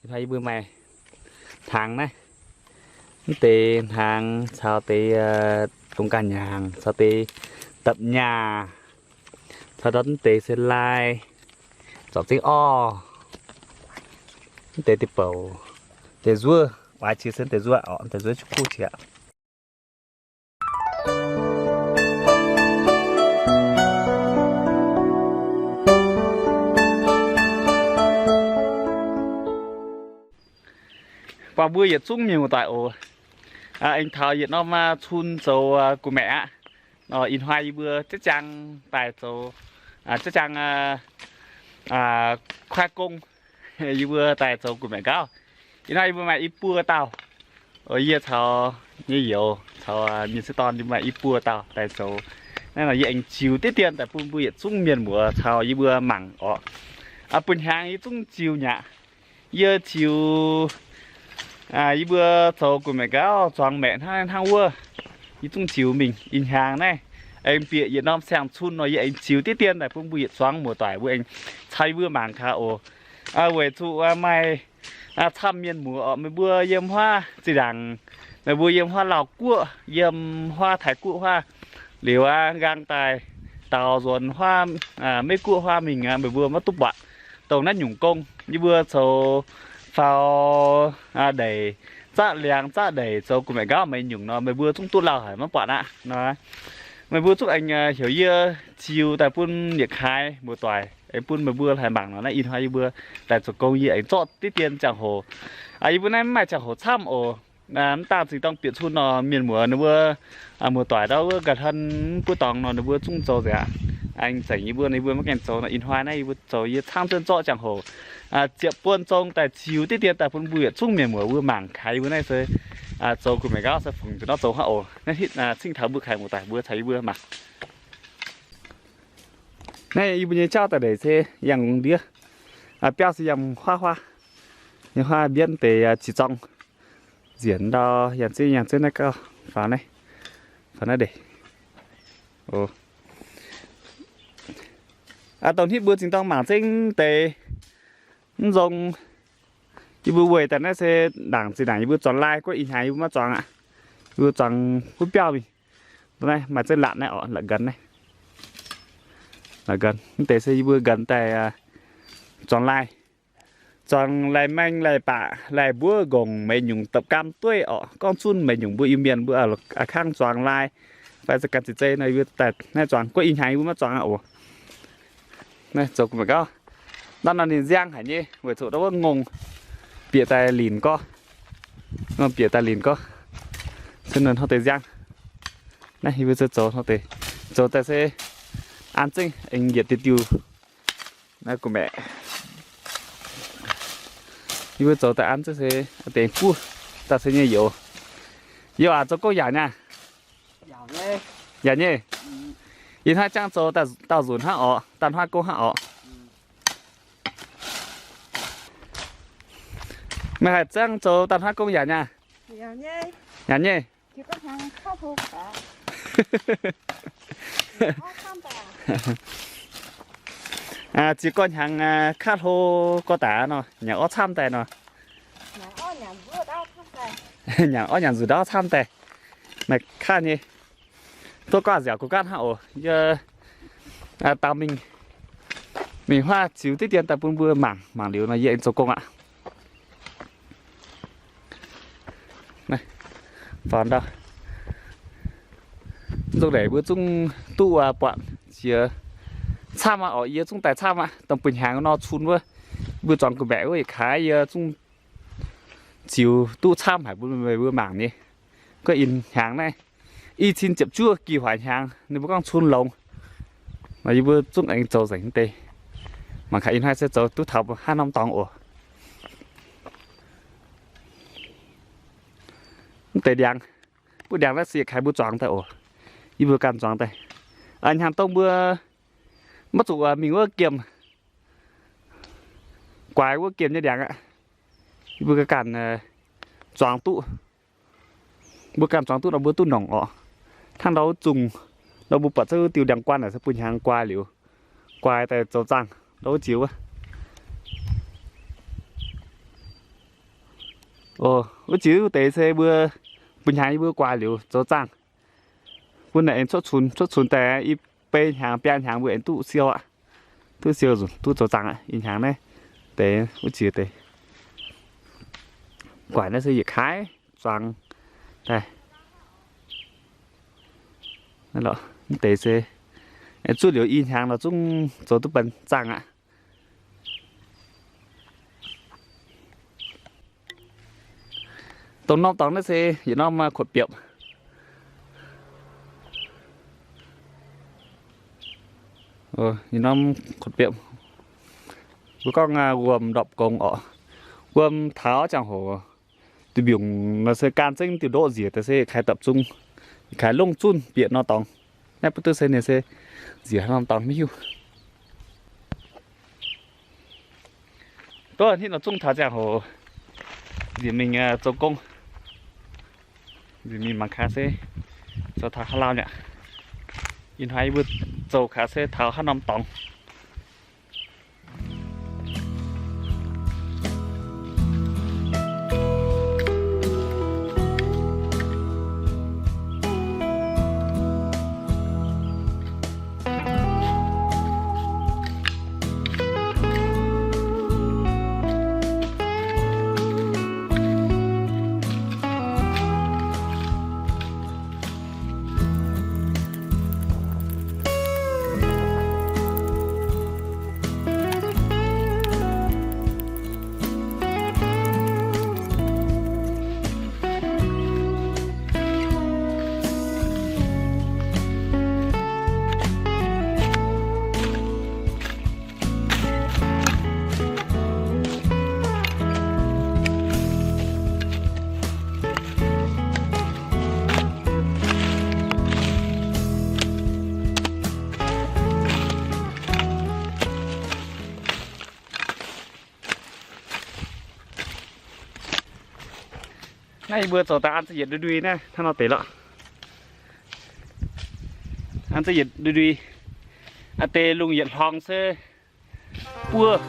Ih hnoi yie mbuo maaih hnaangx naaiv, mv deix hnaangx caux deix dongh ganh hnaangx caux deix dapv nyaah, caux ndortv mv deix se lai, zorpc zengv orv, mv deix deix bouc, deix nzuov, oix qiex se deix nzuov oc, deix nzuov qiex kuv qiex. Buatc mbuo yietc zungv mienh muoz-doic oc. Aengx taux yietc norm cun zoux gu'maeqc aqv. Ih hnoi yie mbuo ziex jaang daaih zoux, ziex jaang kuaaiv gong, yie mbuo daaih zoux gu'maeqc nqaauv. Ih hnoi yie mbuo maaih i buo dauh, yie caux nyei youz caux mienh sieqv dorn yie mbuo maaih i buo dauh daaih zoux. Naaiv nor yie aengx ziux diqv dien daaih bun mbuo yietc zungv mienh muoz caux yie mbuo mangc oc. Bun hnyangx yie zungv ziux mi'aqv. Yie ziux, yie mbuo zoux gu'maeqc nqaauv zuangx maeqc hnangv naaiv hnangv wuov, yie zungv ziux mingh. Ih hnyangx naaiv aengx bieqc yietc norm siang-cun nor yie aengx ziux diqv dien daaih bun mbuo yietc zuangx muoz-doic mbuo aengx caux yie mbuo mangc gaax oc. Weic zuqc maaih camv mienh muoz oc, meih mbuo yiem huaav zinh ndaangc, meih mbuo yiem huaav Lauv Guoqv, yiem huaav Taiv Guoqv huaav, liuz aqv nqaang daaih daaux nzuonx huaav Meiv Guoqv huaav mingh aqv, meih mbuo maiv duqv buatc dongh naaiv nyungc gong. Yie mbuo zoux faaux ndeic, zaqv liangx zaqv ndeic, zoux gu'maeqc nqaauv maiv nyungc nor, meih mbuo zungv duqv lauh haic maiv buatc aqv nor. Meih mbuo zungv aengx heuc yie ziux daaih bun yietc kaaix muoz-doic aengx bun meih mbuo haih mangc nor. Naaiv ih hnoi yie mbuo daaih zoux gong yie aengx zorqv diqv dien ziangh hoc. Yie mbuo naaiv mv maaih ziangh hoc camv oc. Mv dangh zingh dorng bieqc cun nor, mienh muoz ninh mbuo muoz-doic ndau wuov ga'hlen mv buov dorngx nor ninh mbuo zungv zoux nzengc aqv. Aengx zengc yie mbuo, yie mbuo maiv gaengh zoux nor. Ih hnoi naaiv yie mbuo zoux yie caangv zuonv zorqv ziangh hoc ziepc buonc zong daaih ziux diqv dien daaih bun mbuo yietc zungv mienh muoz mbuo mangc kaaix yie mbuo naaiv se zoux gu'maeqc nqaauv se fungc nzuqc nor zoux hnangv oc. Naaiv hitv cingv taux mbuo kaaix muoz-doic mbuo caux yie mbuo mangc. Naaiv yie mbuo nyei jauv daaih ndeic se yangh ndiev, biauv se yangh huaav huaav, nyei huaav mbienv deix qiex zorng nzienc ndau yangh zengv yangh zengv naaiv gauh faaux naaiv, faaux naaiv ndeic. Dongh hitv mbuo zingh dorng mangc zengv deix mv nzong. Yie mbuo weic daaih naaiv se ndaangc zinh ndaangc yie mbuo zuangx lai, guov ih hnyangx yie mbuo maiv zuangx aqv. Yie mbuo zuangx wuov biauv mingh. Naaiv maaih zengv latc naaiv oc, latc nqanx naaiv. Latc nqanx mv deix se yie mbuo nqanx daaih zuangx lai, zuangx lai-maeng lai-baac lai-mbuov nqongc maiv nyungc dapv gaam dueiv oc. Gorngv zunv maiv nyungc mbuo Iu-Mienh mbuo a'kangv zuangx lai fai se gan zic zei nor, yie mbuo daaih naaiv zuangx. Guov ih hnyangx yie mbuo maiv zuangx aqv oc. Naaiv zoux gu'maeqc nqaauv. Naaiv nor ninh nziang haic nyei, weic zuqc ndau wuov ngongh bieqc daaih linc gorqv, ngongh bieqc daaih linc gorqv, se nor hnangv deix nziang. Naaiv yie mbuo zoux hnangv deix, zoux daaih se an zengv aengx yietc diuh diuh. Naaiv gu'maeqc, yie mbuo zoux daaih an zengv se deix buov daaih se nyei youz. Youz aac, zoux gong yaac nyei? Yaac nyei. Ih hnoi jangv zoux daauh nzunc hnangv oc, daauh hnoi gong hnangv oc. Meih haih jangv zoux daauh hnoi gong yaac nyei? Yaac nyei. Ziex gorx hnyangx kaav hlo gorx daaih nor, nyanc orv camv daaih nor. Nyanc orv nyanc nzuqc ndaauv camv daaih. Maaih kaav nyei. Duqv gaav nziaauc gu'gaatv hnangv oc. Yie dangh mingh, mingh huaav ziux diqv dien daaih bun mbuo mangc, mangc liuz nor yie aengx zoux gong aqv. Faaux ndau, nzong naaic mbuo zungv duqv buatc jiex camv aqv oc. Yie zungv daaih camv aqv. Dongh buo hnyangx nor cun wuov, mbuo zuangx gu'maeqc wuov yietc kaaix yie zungv ziux duqv camv haic bun meih mbuo mangc nyei. Gorngv ih hnyangx naaiv, i cin ziepc juov gih huaax hnyangx ninh mbuo gorngv cun longx, yie mbuo zungv aengx zoux nzengc deix. Mangc gaax ih hnoi se zoux duqv taux haaix norm dorngx oc. Mv deix ndiangx, mbuo ndiangx naaiv se yietc kaaix mbuo zuangx daaih oc. Yie mbuo ganh zuangx daaih. Hnyangx dongh mbuo maiv zuqc mingh wuov giemh, guaaix wuov giemh nyei ndiangx aqv. Yie mbuo ganh zuangx duqv. Mbuo ganh zuangx duqv nor mbuo duqv nongc oc. Hnangv ndau wuov zungh, ndau mbuo buatc zungv wuov diuh ndiangx-guaan naaic se bun hnyangx guaaix liuz, guaaix daaih zoux zaangh ndau wuov ziux wuov. O, wuov jiex wuov deix se mbuo, mbuo hnyangx yie mbuo guaax liuz zoux zaangh. Mbuo naaic aengx cuotv cunx, cuotv cunx daaih i bei hnyangx biaa hnyangx mbuo aengx duqv siou aqv. Duqv siou nzunc duqv zoux zaangh aqv. Ih hnyangx naaiv deix wuov jiex deix guaax naaiv se yietc kaaix zuangx daaih. Mv deix se zuov liuz i hnyangx nor zungv zoux duqv banh zaangh aqv. Dongh norm dorngx naaiv se yietc norm kuotv biopv. Yietc norm kuotv biopv. Mbuo gorngv wuom ndorpc gong orqc. Wuom taux ziangh hoc diuh mbiungc nor se gan zengv diuh ndoqv nziex daaih se kaaix dapc zung, kaaix longh zunh bieqc norm dorngx. Naaiv butv duqv se ninh se nziex norm dorngx maiv hiuv. Duqv hnangv nor zungv taux ziangh hoc nziex mingh zoux gong. Nziex mingh mangc gaax se zoux taux haaix lauh mi'aqv. Ih hnoi yie mbuo zoux gaax se taux haaix norm dorngx. Naaiv yie mbuo zoux daaih an za'yietc ndui ndui naaiv hnangv nor deix lorqc. An za'yietc ndui ndui, aa deix lungh yietc hlong se buov.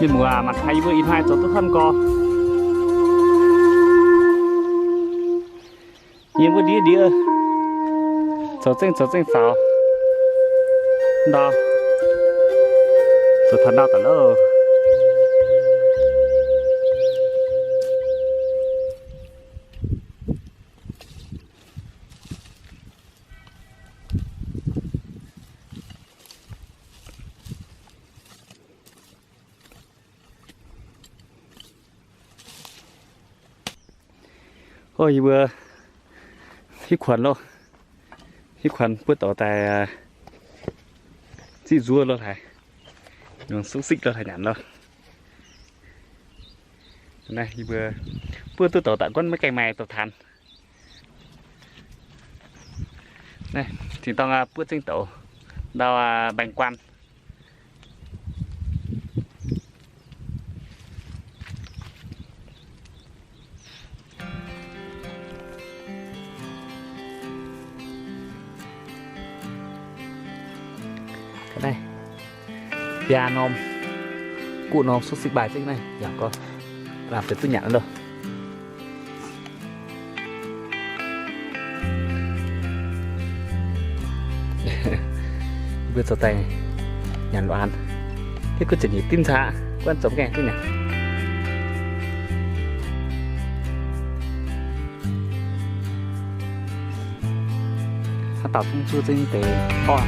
Mienh muoz, mangc gaax yie mbuo ih hnoi zoux duqv taux gorx. Yie mbuo ndiev ndiev, zoux zengv zoux zengv faaux ndau, zoux taux ndau daaih loh. Ov, yie mbuo hitv kuonx loh, hitv kuonx buov douc daaih ziqv nzuov loh haic, yungz súc sikv loh haic nyanc loh. Naaiv yie mbuo buov duqv douc daaih guonv maiv gaengh maaih douc taanx. Naaiv zinh dorng buov zengv douc ndau mbaengx-guaan. Ga'naaiv biaa norm, guqv norm súc sikv baaih zengv naaiv, yaac gorngv lamh deix duqv nyanc loh. Mbuo zoux daaih nyanc luoqc an, hitv kuv ziepc nyeic dimv caqv, guanh zoux mv gaengh duqv nyanc. Haaix dauh zungv zuov zengv deix orv.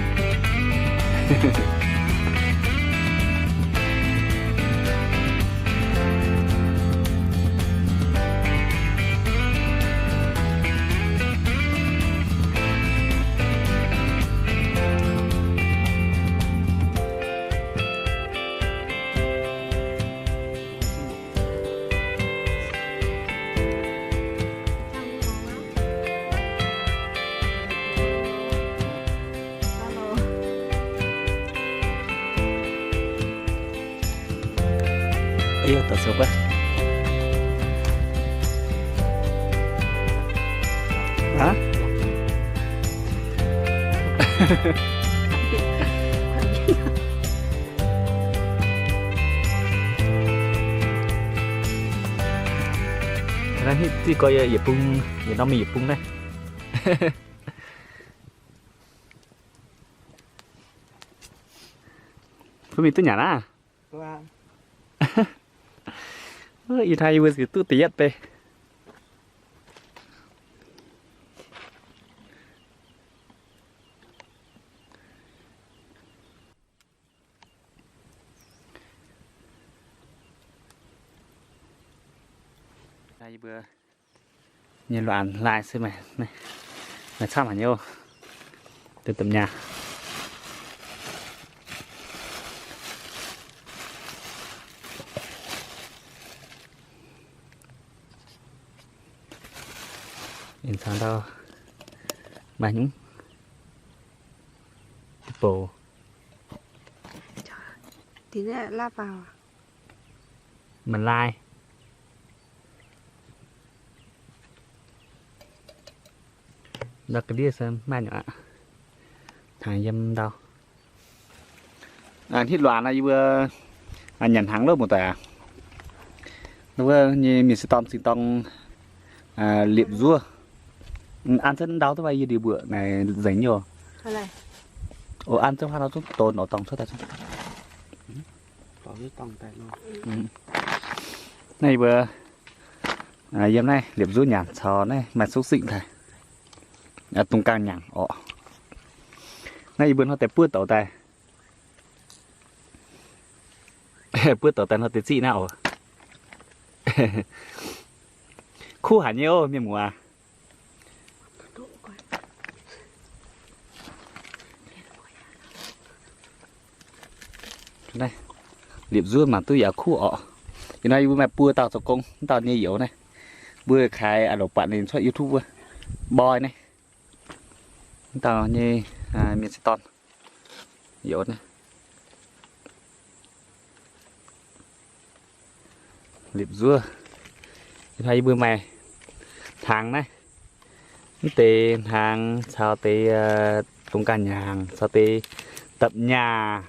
Naaiv hitv diuh gorx yietc bung, yietc norm mingh yietc bung naaiv. Mbuo mingh duqv nyanc aqv. Ih hnoi yie mbuo ziouc duqv da'yietv bei. Yie mbuo nyei luoqc an laai se maaih camv haic nyei oc. Deix dopc nyaah. Ih zanc ndau maaih nyungc bouc. Maaih laai. Ndau ga'ndiev se maaih nyungc aqv. Hnaangx yiem ndau. Hitv luoqc an yie mbuo nyanc hnaangx loh muoz-doic aac. Wuov nyei mienh se dorn zinh dorng liepc nzuov. An zengv ndau duqv fai yie ndie mbuoqc naaic nzengc nyei oc. An zengv huaav nor zungv don oc, dorngc cuotv daaih zungv. Naaiv yie mbuo yiem naaiv liepc nzuov nyanc caux naaiv maaih súc sikv daaih, dongh gaangh nyaangc orqc. Naaiv yie mbuo hnoi deix buov douc daaih, buov douc daaih hnoi deix ziqv naaiv oc. Kuv haic nyei oc mienh muoz. Liepc nzuov mangc duqv yaac kuv orqc. Ih hnoi yie mbuo maaih buo dauh zoux gong, wuov dauh nyei youz naaiv, mbuo kaaix a'loc buatc ninh cuotv YouTube wuov, Mboi naaiv. Wuov dauh nyei mienh se dorn youz naaiv. Liepc nzuov. Ih hnoi yie mbuo maaih hnaangx naaiv, mv deix hnaangx caux deix dongh ganh hnyangx caux deix dapv nyaah,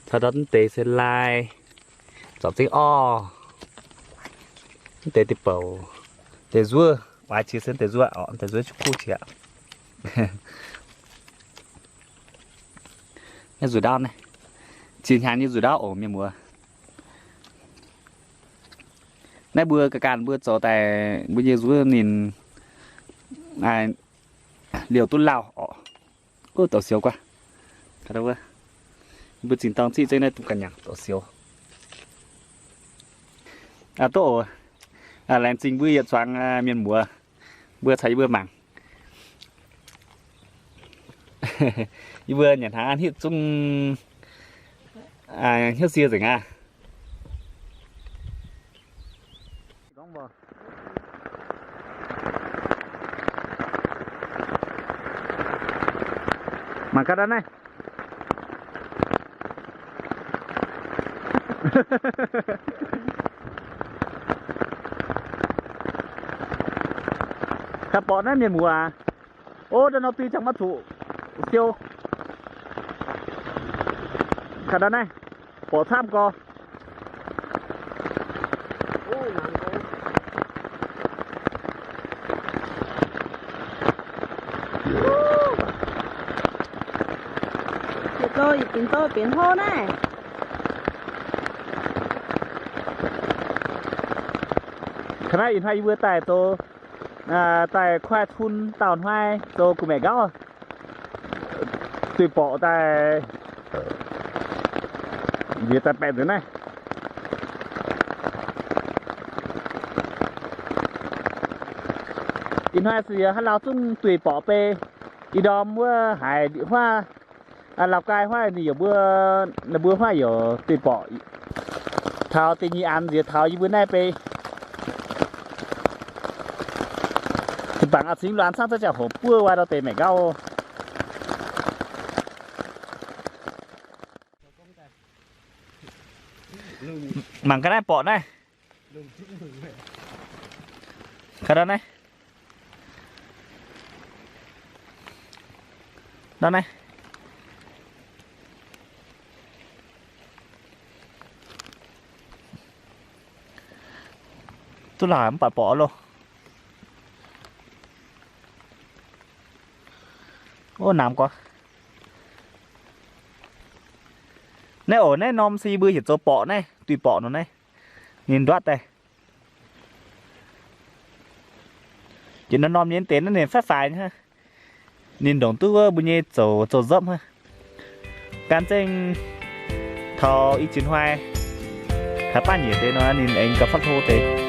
caux ndortv mv deix se laai, Zorc zengv orv. Mv deix diuh bouc, deix nzuov, oix qiex se deix nzuov orqc, deix nzuov qiex kuv qiex. Naaiv nzuih ndaauv naaiv, ziex hnyangx nyei nzuih ndaauv oc mienh muoz. Naaiv mbuo ga'ganh mbuo zoux daaih mbuo nyei nzuov ninh liouh duqv lauh orqc. Ov, douz-sioux guaav. Mbuo zingh dorng ziqv zengv naaiv duqv ganh nyanc douz-sioux. Duqv oc. Laengz zingh mbuo yietc zuangx mienh muoz, mbuo caux yie mbuo mangc. Yie mbuo nyanc hnaangx an hitv zungv hnyouv sie nzengc aqv. Mangc gaax naaiv. Kaax borqc naaiv mienh muoz aac. Ov, nda'nor dui ziangh maiv zuqc siou. Kaax nda'naaiv, borqc camv gorx. Yietc zouv yietc binc zouv benx hlo naaiv. Kaax naaiv ih hnoi yie mbuo daaih zoux, daaih kuaaiv cun dauh hnoi zoux gu'maeqc nqauv. Duih borqc daaih, nziex daaih baeqc nzengc naaiv. Ih hnoi se haaix lauh zungv duih borqc bei. Ih ndorm wuov haiz huaav, Lào Cai huaav ninh yaac mbuo, ninh mbuo huaav yaac duih borqc. Taux da'nyeic anx nziex taux yie mbuo naaiv bei. Tin-bangc a'cingx luanx camv, za'gengh hoqc buov wuov ndau deix maengc nqauv. Mangc gaax naaiv borqc naaiv. Kaax ndau naaiv. Ndau naaiv. Duqv laaix mv baac borqc loh. Ov, namx gorx. Naaiv oc, naaiv norm se yie mbuo heuc zoux borqc naaiv, duih borqc nor naaiv. Ninh nduatv daaih. Jiex norm-norm nyei deix naaiv ninh faix-faix nyei hnangv. Ninh ndongc duqv wuov mbuo nyei zoux, zoux nzopv hnangv. Gan zengv taux ih jiex hnoi haaix baav nyiec deix nor ninh aengx gauh fatv hlo deix.